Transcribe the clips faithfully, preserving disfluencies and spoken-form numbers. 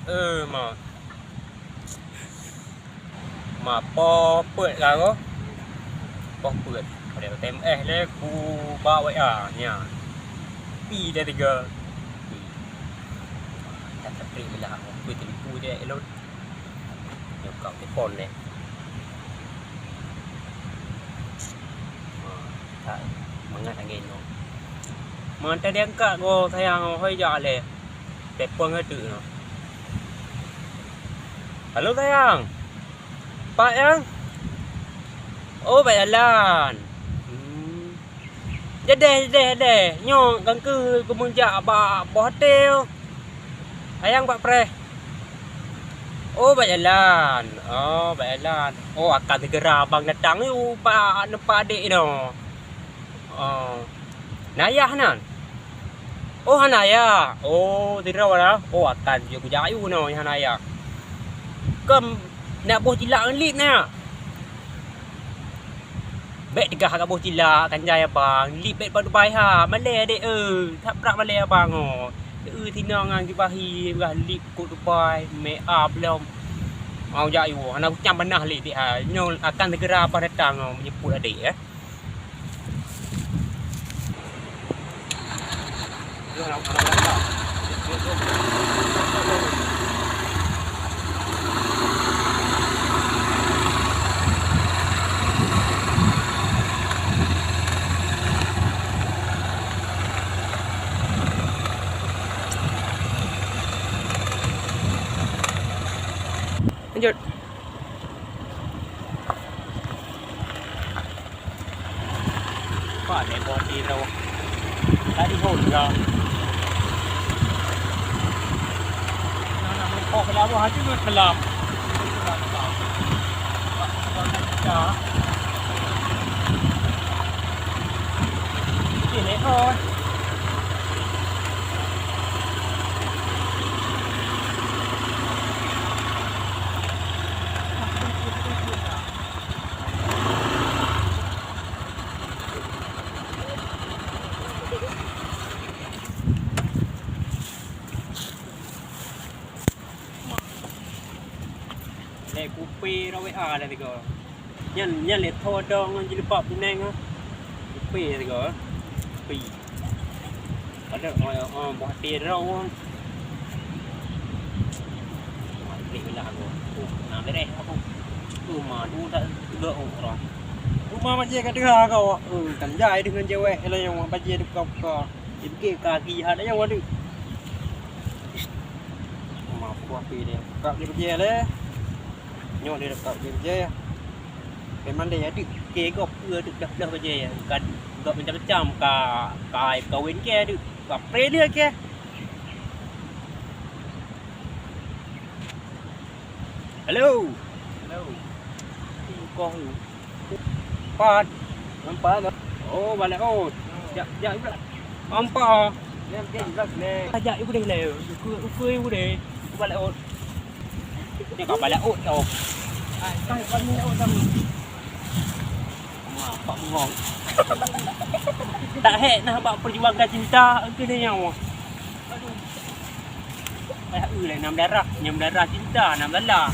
Eh, ma. Ma, poh peuet ka ko. Poh peuet. Ada T M S le ku ba W A nya. Pi dah tiga. Pi. Tak tepi belah. Aku telepon je elok. Nyoe ka telepon deh. Ha, that mangat lagèe nyoe. Mantong diangkat goe sayang, hôi jak lé. Telepon ka teuk nyoe. Halo sayang. Pat nyang? Oh, bak jalan. Hmm. Jadeh, jadeh, jadeh. Nyoe kan keuh keumeung jak bak boh até. Sayang bak preh. Oh, bak jalan. Oh, bak jalan. Oh, akan segera abang datang yue bak teumpat adék inoe. Oh. Na yah nan? Oh, hana yah. Oh, sidroe na. Oh, akan jeuet kujak yue nyoe, hana yah. Keu na boh cilak ngon lip na. Bèk teugah ka boh cilak, kan jai abang. Lip bèk bak Dubai ha. Malèe adék, eh. That brat malèe abang, oh. Eh, tinong ngon jibahi, peugah lip keu Dubai, make up lom. Mau jak yue, hana kucam bana lé dek ha. Nyoe akan segera abang datang, oh, menyebut adék, eh. Lanjut. Pat lé boh até droe. Tadi hon ga. Nah, nak meurumpok bak laboh hati ngon selam. Oke, lé hon. Lé kupé rot W A lé tiga. Nyan, nyan lé tho dong ngon jilbab kuneng ah. Kupé lé tiga. Pi. Padahai, oh, oh, buah até droe. Mati lah aku. Oh, na beres aku. Tu ma, tu tak juga orang. Rumah macam kat tengah kau. Oh, kan jai dengan cewek lain yang macam buka-buka. Dia pergi kaki hak dah jauh ada. Rumah aku api dia. Buka dia pergi lah. Nyoe dia buka dia pergi. Memang dia ada. Okey, kau apa tu dah dah pergi. Bukan, bukan macam-macam. Ka, ka kawin ke ada. Ka pre dia ke. Hello. Hello. Kau pat. Nampak tak? Oh, bak laôt. Jak, jak juga. Nampak. Dia mungkin jelas ni. Ajak ibu deh le. Uku, uku ibu deh. Bak laôt. Dia kat bak laôt tau. Ai, kan bak laôt tau. Nampak bengong. Tak hek nah bak perjuangan cinta ke ni nyawa. Aduh. Payah eu lé nam darah, nyam darah cinta nam lala.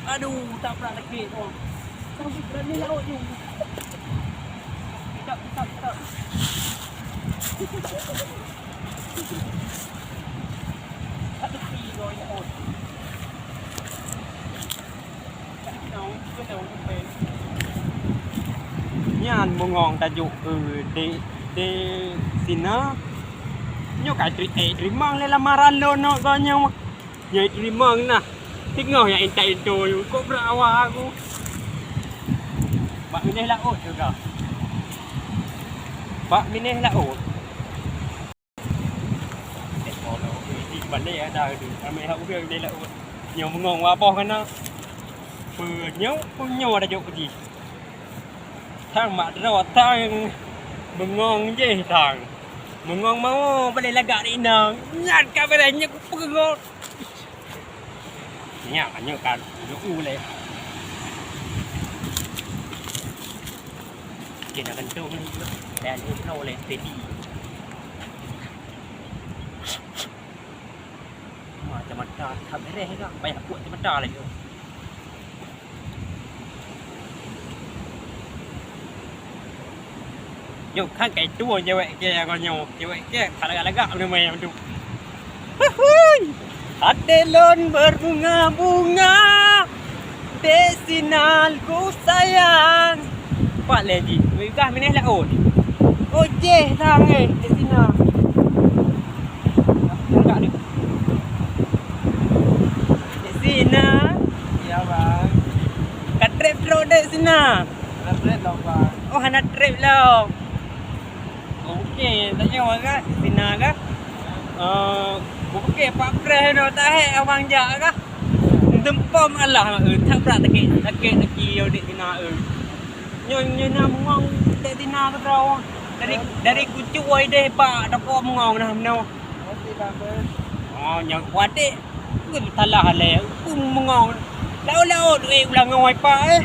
Aduh, tak pernah sakit tu. Tapi berani laut tu. Kitab, kitab, kitab. Tak tepi tu laut. Nyan bungong tajok keu di, di sina. Nyoe ka tri-, eh, teurimong lé lamaran lôn nyoe geuh nyoe. Nyoe teurimong nah. Teungoh nyang intat itu kok brat awak aku. Bak binéh laôt juga. Bak binéh laôt. Di balai ada tu. Ramai hak ureueng di laôt. Nyoe bungong waboh kana. Peunyoe, peunyoe ada jok ji. Tang mak droe tang bengong jih tang. Bengong mau boleh lagak di inong. Nyan ka beres nyoe ku peungon. Nyak nyoe kan. Nyoe u leh. Kena kentong ni. Dan ni kena oleh steady. Mata that beres ka, payah buet mata laju. Nyoe kan kai tuwo cewek kèe nyoe, cewek kèe that lagak-lagak meunyoe tu. Hui! Até lôn berbunga-bunga, Dek Sina ku sayang. Pat lé jih, meugah mineh laôt. Oh, jeh dah, eh, Dek Sina. Tangkap ni. Dek Sina. Ya, bang. Ka trép trok Dek Sina. Hana trép lom, bang. Oh, hana trép lom. Okey, tanyoe kah, Dek Sina kah? Eh, bukét pat preh nyoe, tak hek abang jak kah? Teumpom alah, eh, that brat sakét, sakét gaki Dek Sina, eh. Nyoe, nyoe na bungong Dek Sina keudroe. Dari, dari kucuk wai deh bak toko bungong na meunoe. Oh, nyoe kuadik. Ui, salah lé. Peue bungong. Laôt-laôt, eh, ulang ngon wifi, eh.